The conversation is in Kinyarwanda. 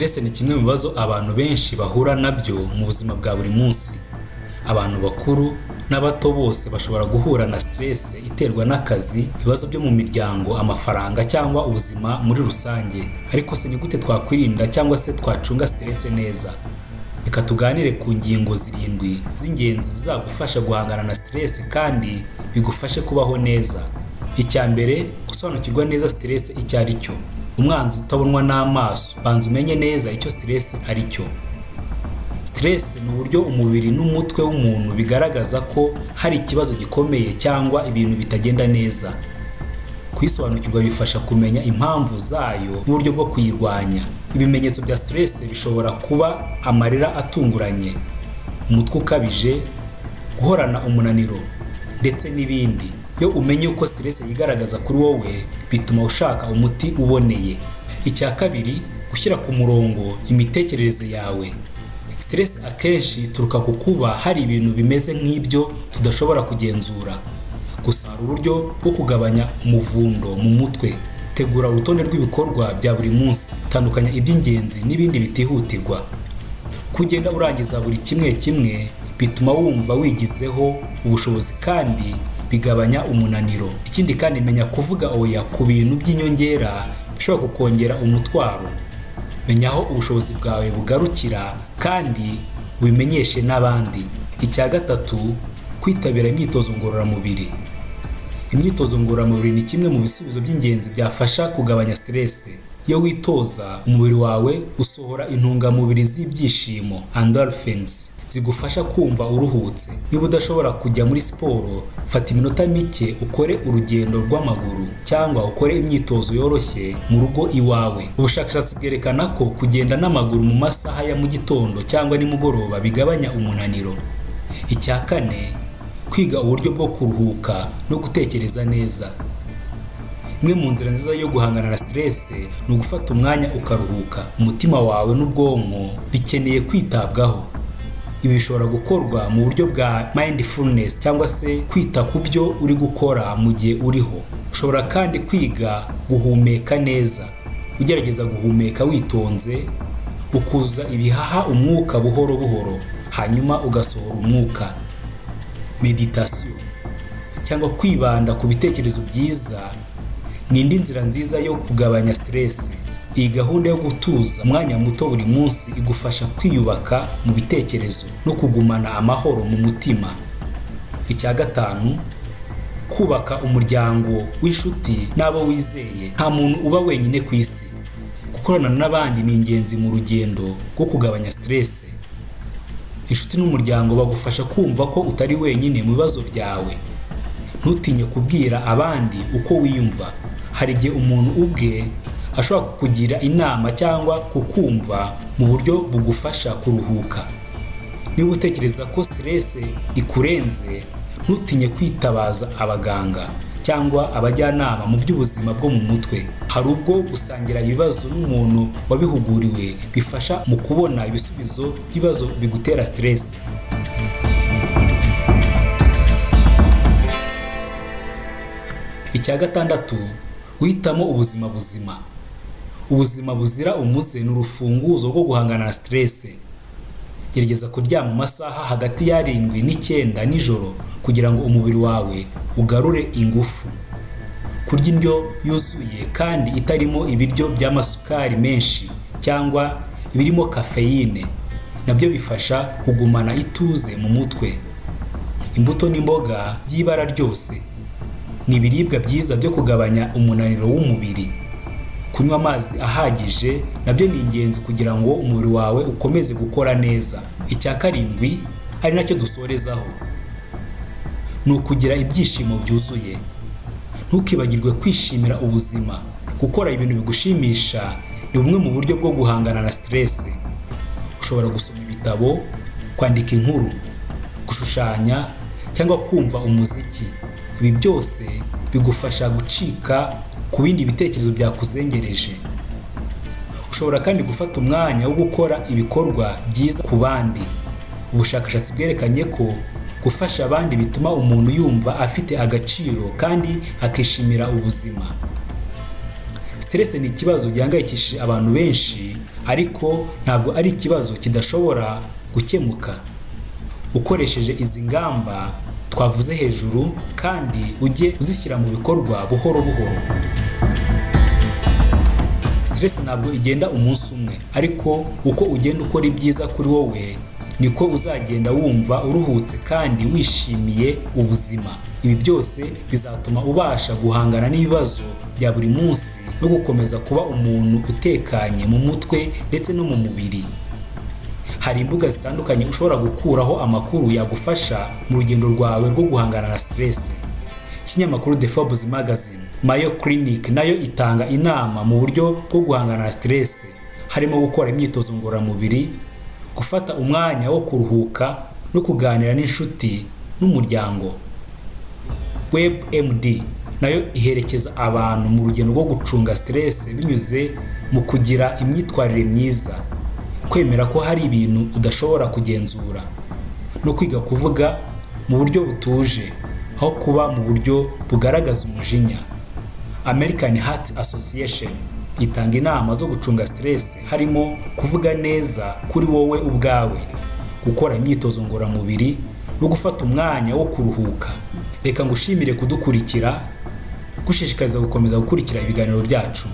Stress ni kimwe mu bibazo abantu benshi bahura nabyo mu buzima bwa buri munsi. Abantu bakuru n'abato bose bashobora guhura na stress iterwa n'akazi, ibibazo byo mu miryango, amafaranga cyangwa ubuzima muri rusange. Ariko se ni gute twakwirinda cyangwa se twacunga stress neza? Reka tuganire ku ngingo zirindwi z'ingenzi zizagufasha guhangana na stress kandi bigufashe kubaho neza. Icya mbere, gusobanukirwa neza stress icyo ari cyo. Umwanzi utabonwa n'amaso, banza umenye neza icyo stress ari cyo. Stress ni uburyo umubiri n'umutwe w'umuntu bigaragaza ko hari ikibazo gikomeye cyangwa ibintu bitagenda neza. Kuyisobanukirwa bifasha kumenya impamvu zayo n'uburyo bwo kuyirwanya. Ibimenyetso bya stress bishobora kuba amarira atunguranye, umutwe ukabije, guhorana umunaniro ndetse n'ibindi. Iyo umenye uko stress yigaragaza kuri wowe, bituma ushaka umuti uboneye. Icya kabiri, gushyira ku murongo imitekerereze yawe. Stress akenshi ituruka ku kuba hari ibintu bimeze nk'ibyo tudashobora kugenzura. Gusa hari uburyo bwo kugabanya umuvundo mu mutwe. Tegura urutonde rw'ibikorwa bya buri munsi, tandukanya iby'ingenzi n'ibindi bitihutirwa. Uko ugenda urangiza buri kimwe kimwe, bituma wumva wigizeho ubushobozi kandi bigabanya umunaniro. Ikindi kandi, menya kuvuga oya ku bintu by'inyongera bishobora kukongera umutwaro. Menya aho ubushobozi bwawe bugarukira kandi ubimenyeshe n'abandi. Icya gatatu, kwitabira imyitozo ngororamubiri. Imyitozo ngororamubiri ni kimwe mu bisubizo by'ingenzi byafasha kugabanya stress. Iyo witoza, umubiri wawe usohora intungamubiri z'ibyishimo, endorphins, zigufasha kumva uruhutse. Niba udashobora kujya muri siporo, fata iminota mike ukore urugendo rw'amaguru cyangwa ukore imyitozo yoroshye mu rugo iwawe. Ubushakashatsi bwerekana ko kugenda n'amaguru mu masaha ya mu gitondo cyangwa nimugoroba bigabanya umunaniro. Icya kane, kwiga uburyo bwo kuruhuka no gutekereza neza. Imwe mu nzira nziza yo guhangana na stress ni ugufata umwanya ukaruhuka. Umutima wawe n'ubwonko bikeneye kwitabwaho. Ibi bishobora gukorwa mu buryo bwa mindfulness cyangwa se kwita ku byo uri gukora mu gihe uriho. Ushobora kandi kwiga guhumeka neza, ugerageza guhumeka witonze, ukuzuza ibihaha umwuka buhoro buhoro, hanyuma ugasohora umwuka. Meditation cyangwa kwibanda ku bitekerezo byiza ni indi nzira nziza yo kugabanya stress. Iyi gahunda yo gutuza umwanya muto buri munsi igufasha kwiyubaka mu bitekerezo no kugumana amahoro mu mutima. Icya gatanu, kubaka umuryango w'inshuti n'abo wizeye. Nta muntu uba wenyine ku isi. Gukorana n'abandi ni ingenzi mu rugendo rwo kugabanya stress. Inshuti n'umuryango bagufasha kumva ko utari wenyine mu bibazo byawe. Ntutinye kubwira abandi uko wiyumva. Hari igihe umuntu ubwe ashobora kukugira inama cyangwa kukumva mu buryo bugufasha kuruhuka. Niba utekereza ko stress ikurenze, ntutinye kwitabaza abaganga cyangwa abajyanama mu by'ubuzima bwo mu mutwe. Hari ubwo gusangira ibibazo n'umuntu wabihuguriwe bifasha mu kubona ibisubizo by'ibibazo bigutera stress. Icya gatandatu, guhitamo ubuzima buzima. Ubuzima buzira umuze ni urufunguzo rwo guhangana na stress. Gerageza kuryama amasaha hagati ya 7 n'9 nijoro kugira ngo umubiri wawe ugarure ingufu. Kurya indyo yuzuye kandi itarimo ibiryo by'amasukari menshi cyangwa ibirimo kafeyine nabyo bifasha kugumana ituze mu mutwe. Imbuto n'imboga by'ibara ryose ni ibiribwa byiza byo kugabanya umunaniro w'umubiri. Kunywa amazi ahagije nabyo ni ingenzi kugira ngo umubiri wawe ukomeze gukora neza. Icya karindwi, ari nacyo dusorezaho, ni ukugira ibyishimo byuzuye. Ntukibagirwe kwishimira ubuzima. Gukora ibintu bigushimisha ni bumwe mu buryo bwo guhangana na stress. Ushobora gusoma ibitabo, kwandika inkuru, gushushanya cyangwa kumva umuziki. Ibi byose bigufasha gucika ku bindi bitekerezo byakuzengereje. Ushobora kandi gufata umwanya wo gukora ibikorwa byiza ku bandi. Ubushakashatsi bwerekanye ko gufasha abandi bituma umuntu yumva afite agaciro kandi akishimira ubuzima. Stress ni ikibazo gihangayikishije abantu benshi, ariko ntabwo ari ikibazo kidashobora gukemuka ukoresheje izi ngamba twavuze hejuru, kandi ujye uzishyira mu bikorwa buhoro buhoro. Stress ntabwo igenda umunsi umwe, ariko uko ugenda ukora ibyiza kuri wowe, niko uzagenda wumva uruhutse kandi wishimiye ubuzima. Ibi byose bizatuma ubasha guhangana n'ibibazo bya buri munsi no gukomeza kuba umuntu utekanye mu mutwe ndetse no mu mubiri. Hari imbuga zitandukanye ushobora gukuraho amakuru yagufasha mu rugendo rwawe rwo guhangana na stress. Ikinyamakuru The Forbes Magazine, Mayo Clinic nayo itanga inama mu buryo bwo guhangana na stress, harimo gukora imyitozo ngororamubiri, gufata umwanya wo kuruhuka no kuganira n'inshuti n'umuryango. WebMD nayo iherekeza abantu mu rugendo rwo gucunga stress binyuze mu kugira imyitwarire myiza, kwemera ko hari ibintu udashobora kugenzura no kwiga kuvuga mu buryo butuje aho kuba mu buryo bugaragaza umujinya. American Heart Association itanga inama zo gucunga stress, harimo kuvuga neza kuri wowe ubwawe, gukora imyitozo ngororamubiri no gufata umwanya wo kuruhuka. Reka ngushimire kudukurikira, gushishikariza gukomeza gukurikira ibiganiro byacu.